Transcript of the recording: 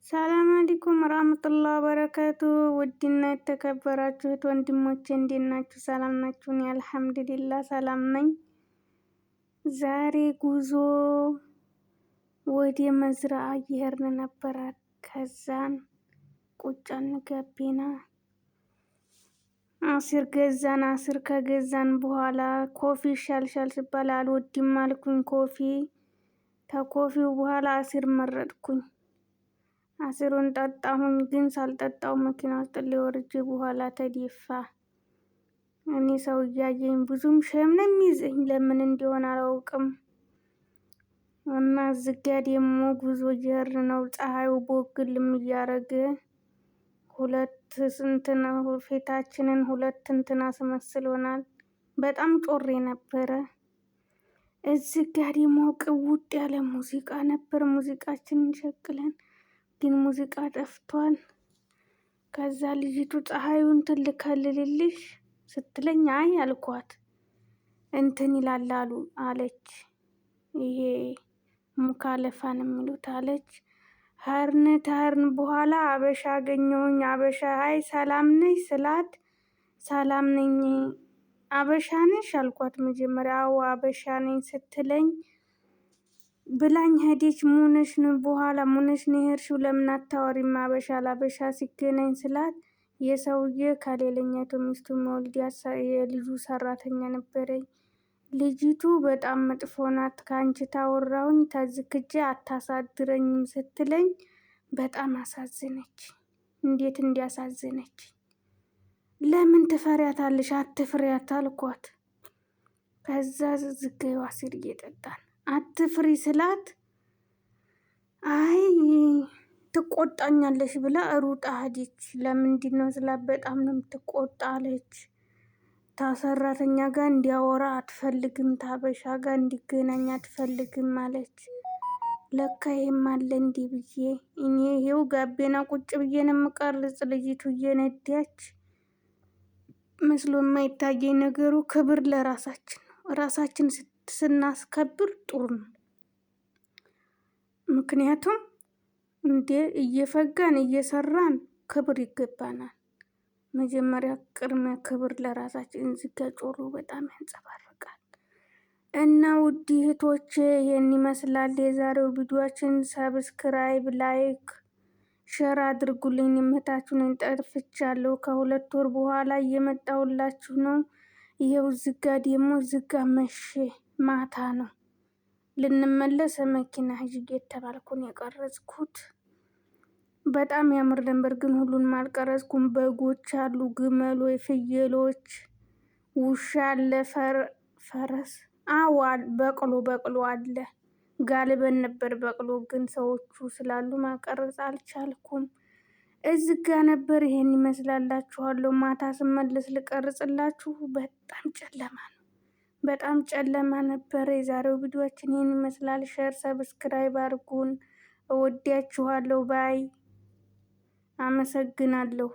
ሰላም አለይኩም ወራህመቱላሂ ወበረካቱ። ውድና የተከበራችሁት ወንድሞቼ እንዴት ናችሁ? ሰላም ናችሁ? እኔ አልሐምዱሊላህ ሰላም ነኝ። ዛሬ ጉዞ ወደ መዝራ እየሄድን ነበረ። ከዛን ቁጫን ገቢና አሲር ገዛን። አሲር ከገዛን በኋላ coffee ሻልሻል ሲባል አልወድም አልኩኝ coffee። ከ coffee ው በኋላ አሲር መረጥኩኝ። አሲሩን ጠጣሁኝ። ግን ሳልጠጣው መኪና ውስጥ ሊወርጅ በኋላ ተደፋ። እኔ ሰው እያየኝ ብዙም shame ነው የሚይዘኝ፣ ለምን እንዲሆን አላውቅም። እና ዝጋ ደግሞ ጉዞ እየሄድን ነው። ፀሐዩ ቦግልም እያረገ ሁለት ስንትና ፊታችንን ሁለት እንትና አስመስሎናል። በጣም ጮሬ ነበረ። እዚህ ጋ ደግሞ ቅውጥ ያለ ሙዚቃ ነበር። ሙዚቃችንን ሸቅለን ግን ሙዚቃ ጠፍቷል። ከዛ ልጅቱ ፀሐዩን ትልከልልልሽ ስትለኝ አይ አልኳት። እንትን ይላል አሉ አለች። ይሄ ሙካለፋን የሚሉት አለች። ሀርን ተህርን በኋላ አበሻ አገኘሁኝ። አበሻ አይ ሰላም ነሽ ስላት ሰላም ነኝ አበሻ ነሽ አልኳት። መጀመሪያ አዎ አበሻ ነኝ ስትለኝ ብላኝ ሄደች። ሙነሽ ነው በኋላ ሙነሽ ነው የሄድሽው ለምን አታወሪም? አበሻ ላበሻ ሲገናኝ ስላት የሰውዬ ከሌለኛቱ ሚስቱ መወልድ የልጁ ሰራተኛ ነበረኝ። ልጅቱ በጣም መጥፎ ናት፣ ከአንቺ ታወራሁኝ ተዝክጄ አታሳድረኝም ስትለኝ በጣም አሳዘነች። እንዴት እንዲያሳዘነች! ለምን ትፈሪያታለሽ? አትፍሪያት አልኳት። ከዛ ዝገዩ አሲር እየጠጣን አትፍሪ ስላት አይ ትቆጣኛለሽ ብላ ሩጣ ሄደች። ለምንድን ነው ስላት በጣም ነው የምትቆጣ አለች። ታሰራተኛ ጋር እንዲያወራ አትፈልግም፣ ታበሻ ጋር እንዲገናኝ አትፈልግም አለች። ለካ ይሄም አለ እንዲህ ብዬ እኔ ይሄው ጋቤና ቁጭ ብዬ ነው የምቀርጽ። ልጅቱ እየነዳች መስሎ የማይታየኝ ነገሩ ክብር ለራሳችን ነው። ራሳችን ስናስከብር ጥሩ ነው። ምክንያቱም እንዴ እየፈጋን እየሰራን ክብር ይገባናል። መጀመሪያ ቅድሚያ ክብር ለራሳችን። እዚህ ጋ ጮሮ በጣም ያንጸባርቃል። እና ውድ እህቶቼ ይህን ይመስላል የዛሬው ቪዲዮችን። Subscribe፣ like፣ share አድርጉልኝ። እህታችሁን ጠፍቻለሁ። ከ2 ወር በኋላ እየመጣሁላችሁ ነው። ይኸው ዝጋ ደግሞ ዝጋ መቼ ማታ ነው ልንመለስ መኪና ሂጅ የተባልኩን የቀረጽኩት በጣም ያምር ነበር፣ ግን ሁሉንም አልቀረጽኩም። በጎች አሉ፣ ግመሎች፣ ፍየሎች፣ ውሻ አለ፣ ፈረስ አዋ በቅሎ በቅሎ አለ። ጋልበን ነበር በቅሎ፣ ግን ሰዎቹ ስላሉ ማቀረጽ አልቻልኩም። እዚህ ጋ ነበር። ይሄን ይመስላላችኋለሁ። ማታ ስመለስ ልቀርጽላችሁ። በጣም ጨለማ ነው። በጣም ጨለማ ነበረ። የዛሬው ቪዲዮችን ይህን ይመስላል። Share፣ subscribe አድርጉን። እወዳችኋለሁ። Bye። አመሰግናለሁ።